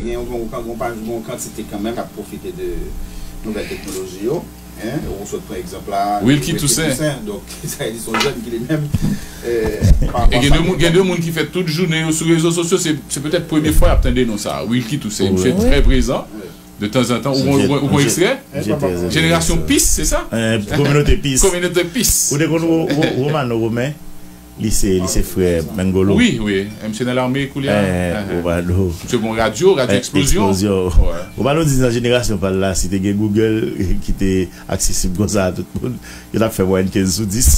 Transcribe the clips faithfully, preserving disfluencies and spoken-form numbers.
Gen yon, gen yon, gen yon pa-, gen yon kantite kanmenm k ap pwofite de nouvèl teknoloji yo. Hein, ou sot pran egzanp la, Wilky Toussaint. Donk, sa vle di se yon jèn ki li menm, euh, pa rapò a sa. E gen de moun, gen de moun ki fè tout jounen yo sou rezo sosyo, se, se petèt premye fwa y ap tande non sa. Wilky Toussaint, misye trè prezan. De tanzantan, ou gon, ou gon, ou gon ekstrè? Jenerasyon Peace, se sa? Eh, kominote Peace. Kominote Peace. Ou te konn Ro-, Ro-, Romano Romain? Li se, li se frè Mengolo. Wi, wi. Misye nan lame koulye a. Eh, Romano. Misye gon radyo, radyo Eksplozyon. Eksplozyon. Romano di nan jenerasyon pa l la, si te gen Google, eh, ki te aksesib konsa a tout moun, yo t ap fè mwayèn kenz sou dis.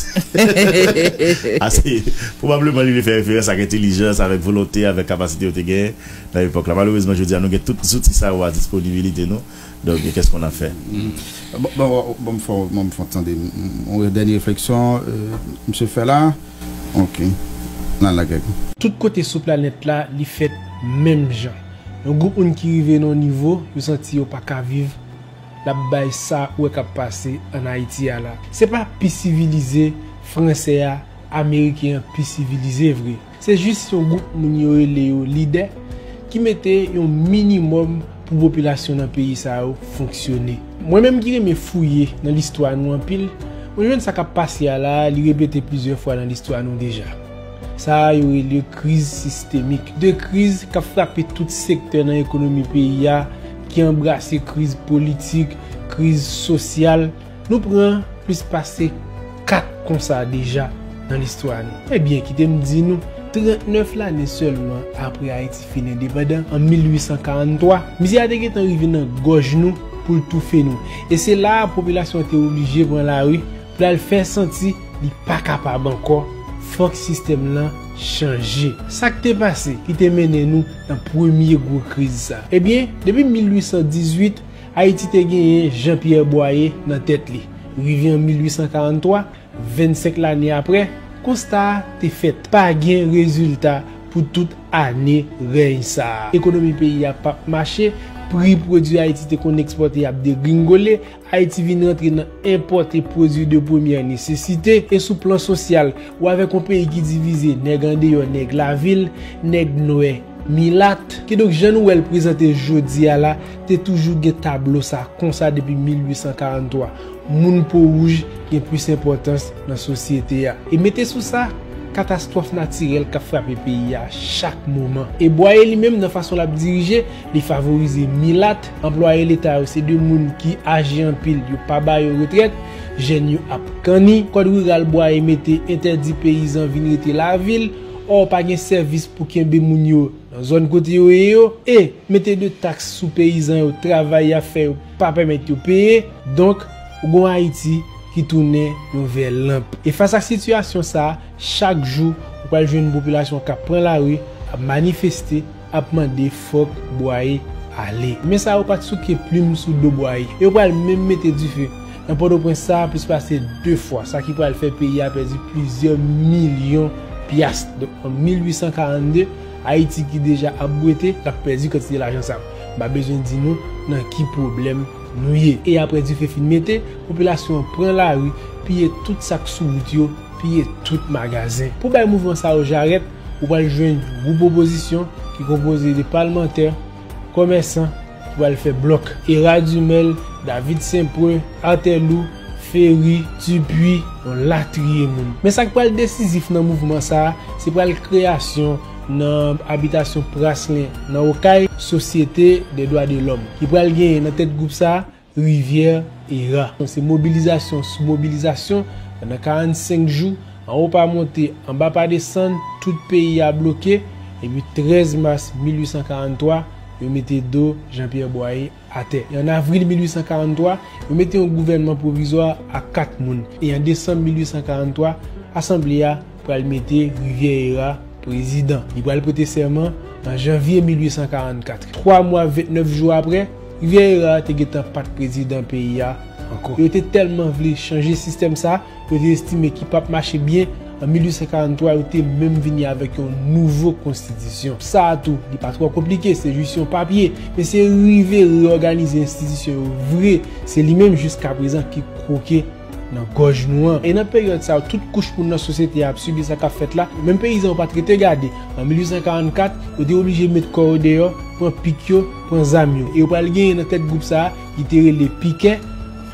Ase, pwobableman, li vle fè referans ak entèlijans, avèk volonte, avèk kapasite yo te genyen nan epòk la. Malerezman, jodi a, nou gen tout zouti sa yo a disponibilite nou. Donk, qu'est-ce qu'on a fait? Bon, bon, bon, m fè, bon, m fè tande, m, m, yon dènye refleksyon, euh, misye fè la. Ok. N al lage. Tout kote sou planèt la, li fèt menm jan. Yon gwoup moun ki rive nan yon nivo, yo santi yo pa ka viv, l ap bay sa ou wè k ap pase ann Ayiti a la. Se pa pi sivilize, fransè a, ameriken an pi sivilize vre. Se jis yon gwoup moun yo rele yo lidè ki mete yon minimòm pou popilasyon nan peyi sa yo fonksyone. Mwen menm ki renmen fouye nan listwa nou anpil, mwen jwenn sa k ap pase a la, li repete plizyè fwa nan listwa nou deja. Sa a yo rele kriz sistemik. De kriz k ap frape tout sektè nan ekonomi peyi a, ki anbrase kriz politik, kriz sosyal. Nou pran plis pase kat konsa deja nan listwa nou. Ebyen, kite m di nou, trannèf lane sèlman apre Ayiti fin endepandan, an mil uit san karanntwa, mize a te gentan rive nan gòj nou pou l toufe nou. E se la a popilasyon an te oblije pran lari pou l al fè santi li pa kapab ankò, fòk sistèm lan chanje. Sa k te pase ki te mennen nou nan premye gwo kriz sa? Ebyen, depi mil uit san dizuit, Ayiti te genyen Jean Pierre Boyer nan tèt li. Rive an mil uit san karanntwa, vennsenk lane apre, konsta a te fèt. Pa gen rezilta pou tout ane rèy sa a. Ekonomi peyi a p ap mache, pri pwodui Ayiti te konn ekspòte ap degringole, Ayiti vin rantre nan enpòte pwodui de premyè nesesite, e sou plan sosyal, ou avèk yon peyi ki divize nèg andeyò, nèg lavil, nèg nwè, milat. Kidonk, jan nou wè l prezante jodi a la, te toujou gen tablo sa konsa depi mil uit san karanntwa. Moun po wouj gen plis enpòtans nan sosyete a. E mete sou sa, katastwòf natirèl k ap frape peyi a chak moman. E Bwaye li menm, nan fason l ap dirije, li favorize milat. Anplwaye leta yo se de moun ki aje anpil, yo pa ba yo retrèt. Jèn yo ap kanni. Kòd riral Bwaye mete entèdi peyizan vin rete lavil. Ò, pa gen sèvis pou kenbe moun yo nan zòn kote yo ye yo, e mete de taks sou peyizan yo, travay y ap fè yo pa pèmèt yo peye. Donk, ou gon Ayiti ki tounen yon vè lanp. E fas ak sitiyasyon sa a, chak jou ou pral jwenn popilasyon k ap pran lari, ap manifeste, ap mande fòk Bwaye ale. Men sa yo pa t souke plim sou do Bwaye. Yo pral menm mete dife. Nan Pòtoprens sa a, plis pase de fwa, sa ki pral fè peyi a pèdi plizyè milyon pyas. Donk, an mil uit san karannde, Ayiti ki deja ap bwete, l ap pèdi kantite lajan sa a. M pa bezwen di nou nan ki pwoblèm nou ye. E apre dife fin mete, popilasyon an pran lari, piye tout sa k sou wout yo, piye tout magazen. Pou bay mouvman sa yo jarèt, ou pral jwenn gwoup opozisyon ki konpoze de palmantè, kòmèsan, ki pral fè blòk. Hérard Dumesle, David Saint-Preux, Arthèlou, Ferry, Dupuy, yon latriye moun. Men sa k pral desizif nan mouvman sa a, se pral kreyasyon nan abitasyon Praslin, nan Okay, Société des Droits de l'Homme, ki pral genyen nan tèt gwoup sa a, Rivière Héra. Se mobilizasyon sou mobilizasyon pandan karannsenk jou, anwo pa monte, anba pa desann, tout peyi a bloke, epi trèz mas mil uit san karannntwa, yo mete do Jean Pierre Boyer atè. E an avril mil uit san karannntwa, yo mete yon gouvènman pwovizwa ak kat moun. E an desanm mil uit san karannntwa, asanble a pral mete Rivière Héra prezidan. Li pral prete sèman an janvye mil uit san karannkat. Twa mwa, ventnèf jou apre, Rivière Héra te gentan pa t prezidan peyi a ankò. Yo te tèlman vle chanje sistèm sa, yo te estime ki p ap mache byen. An mil uit san karannntwa, yo te menm vini avèk yon nouvo konstitisyon. Sa a tou, li pa twò konplike, se jis yon papye. Men se rive reyòganize enstitisyon yo vre, se li menm jiskaprezan ki kwoke nan gòj nou an. E nan peryòd sa a, tout kouch moun nan sosyete a ap sibi sa k ap fèt la. Menm peyizan yo pa t rete gade. An mil uit san karannkat, yo te oblije met kò yo deyò, pran pik yo, pran zam yo. E yo pral genyen nan tèt gwoup sa a ki te rele Pikè,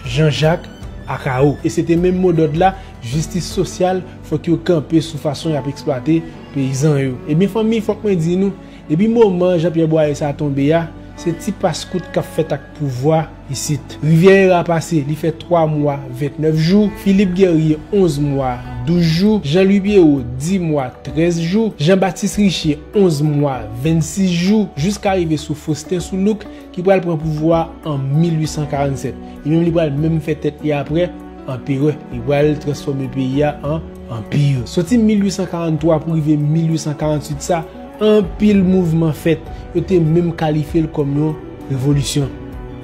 Jan Jak, Akao. E se te menm modòd la, jistis sosyal, fòk yo kanpe sou fason y ap eksplwate peyizan yo. Ebyen fanmi, fòk mwen di nou, depi moman Jean Pierre Boyer sa tonbe a, se ti pas kout k ap fèt ak pouvwa isit. Rivière Era pase, li fè twa mwa, ventnèf jou, Philippe Guerrier, onz mwa, douz jou, Jean Louis Pierrot, dis mwa, trèz jou, Jean Baptiste Richer, onz mwa, vennsis jou, jiska rive sou Faustin Soulouque, ki pral pran pouvwa an mil uit san karannsèt. Li menm li pral menm fè tèt li apre anperè. Li pral transfòme peyi a an anpi. Soti mil uit san karanntwa pou rive mil uit san karantuit sa, anpil mouvman fèt. Yo te menm kalifye l kòm yon revolisyon.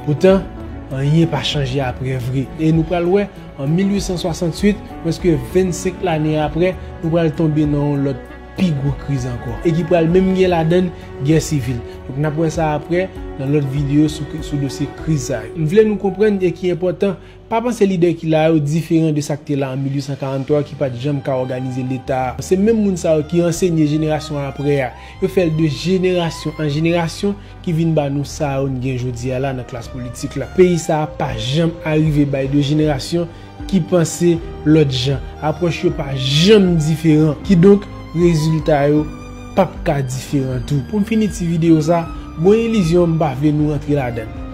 Poutan, anyen pa chanje apre vre. E nou pral wè, an mil uit san swasantuit, prèske vennsenk lane apre, nou pral tonbe nan yon lòt pi gwo kriz ankò. E ki pral menm gen ladan l gè sivil. Donk, n ap wè sa apre nan lòt videyo sou, sou dosye kriz sa yo. M vle nou konprann e ki enpòtan, pa panse lidè ki la yo diferan de sa k te la an mil uit san karanntwa ki pa t janm ka òganize Leta a. Se menm moun sa yo ki ansenye jenerasyon apre a. Yo fè l de jenerasyon an jenerasyon ki vin ba nou sa yo n gen jodi a la nan klas politik la. Peyi sa a pa janm arive bay de jenerasyon ki panse lòt jan. Apwòch yo pa janm diferan. Kidonk, rezilta yo p ap ka diferan tou. Pou m fini ti videyo sa, gon ilizyon m pa vle nou rantre ladan l.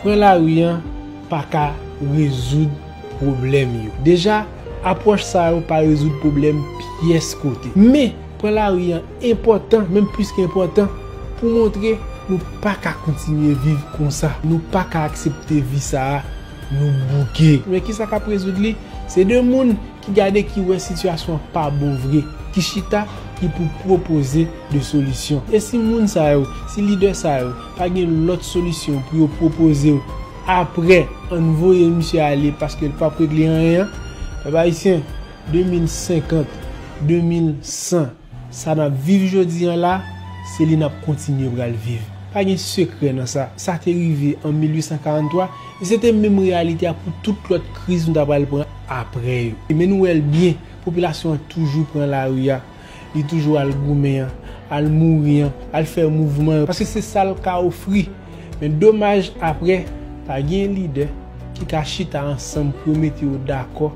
Pran lari an pa ka rezoud pwoblèm yo. Deja, apwòch sa yo pa rezoud pwoblèm pyès kote. Men, pran lari an enpòtan, menm plis ke enpòtan, pou montre nou pa ka kontinye viv konsa. Nou pa ka aksepte vi sa a, nou bouke. Men kisa k ap rezoud li? Se de moun ki gade, ki wè sitiyasyon an pa bon vre, ki chita, ki pou pwopoze de solisyon. E si moun sa yo, si lidè sa yo, pa gen lòt solisyon pou yo pwopoze w, apre, ann voye misye ale paske l p ap regle anyen an, pèp ayisyen, de mil senkant, de mil san, sa n ap viv jodi an la, se li n ap kontinye pral viv. Pa gen sekrè nan sa. Sa te rive an mil uit san karanntwa, e se te menm reyalite a pou tout lòt kriz nou ta pral pran apre yo. Men nou wè l byen, popilasyon an toujou pran lari a, li toujou al goumen an, al mouri an, al fè mouvman yo, paske se sa l ka ofri. Men domaj, apre, pa gen lidè ki ka chita ansanm pou yo mete yo dakò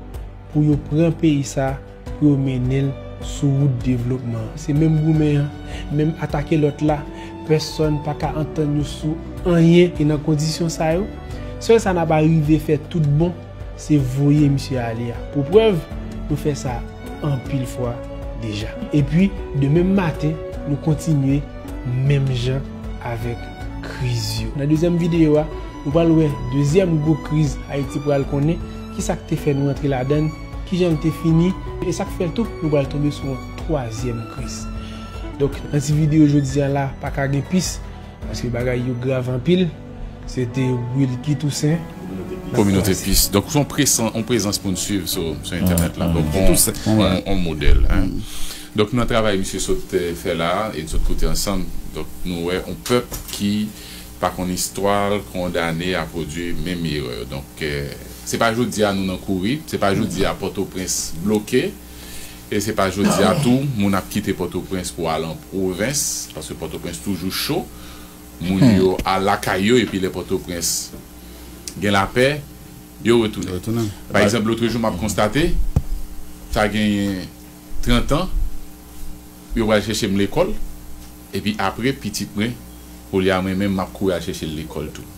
pou yo pran peyi sa a, pou yo mennen l sou wout devlopman an. Se menm goumen an, menm atake lòt la, pèsonn pa ka antann yo sou anyen. E nan kondisyon sa yo, sèl sa n ap arive fè tout bon, se voye misye ale a. Pou prèv, nou fè sa anpil fwa deja. Epi, demen maten, nou kontinye menm jan avèk kriz yo. Nan dezyèm videyo a, nou pral wè dezyèm gwo kriz Ayiti pral konnen, kisa k te fè nou rantre ladan l, kijan l te fini, e sa k fè tou nou pral tonbe sou yon twazyèm kriz. Donk, nan ti videyo jodi a la, pa ka gen pis, paske bagay yo grav anpil. Se te Wilky Toussaint. Kominote Pis. Donk, se yon presan, yon prezans pou n swiv sou, sou entènèt la. Donk, yon, yon, yon modèl. Hein. Donk, nan travay misye sot eh, fè la a, e n sot pote ansanm, donk, nou wè yon pèp ki pa konn istwa l kondane a pwodui menm erè yo. Donk, eh, se pa jodi a nou nan kouri, se pa jodi a Pòtoprens bloke, e se pa jodi a tou moun ap kite Pòtoprens pou al an pwovens, paske Pòtoprens toujou cho. Moun yo al lakay yo, epi lè Pòtoprens gen lapè, yo retounen. Pa egzanp, lotrejou m ap konstate, sa genyen trant an, yo pral chèche m lekòl, epi apre, pitit mwen, koulye a mwen menm, m ap kouri al chèche l lekòl tou.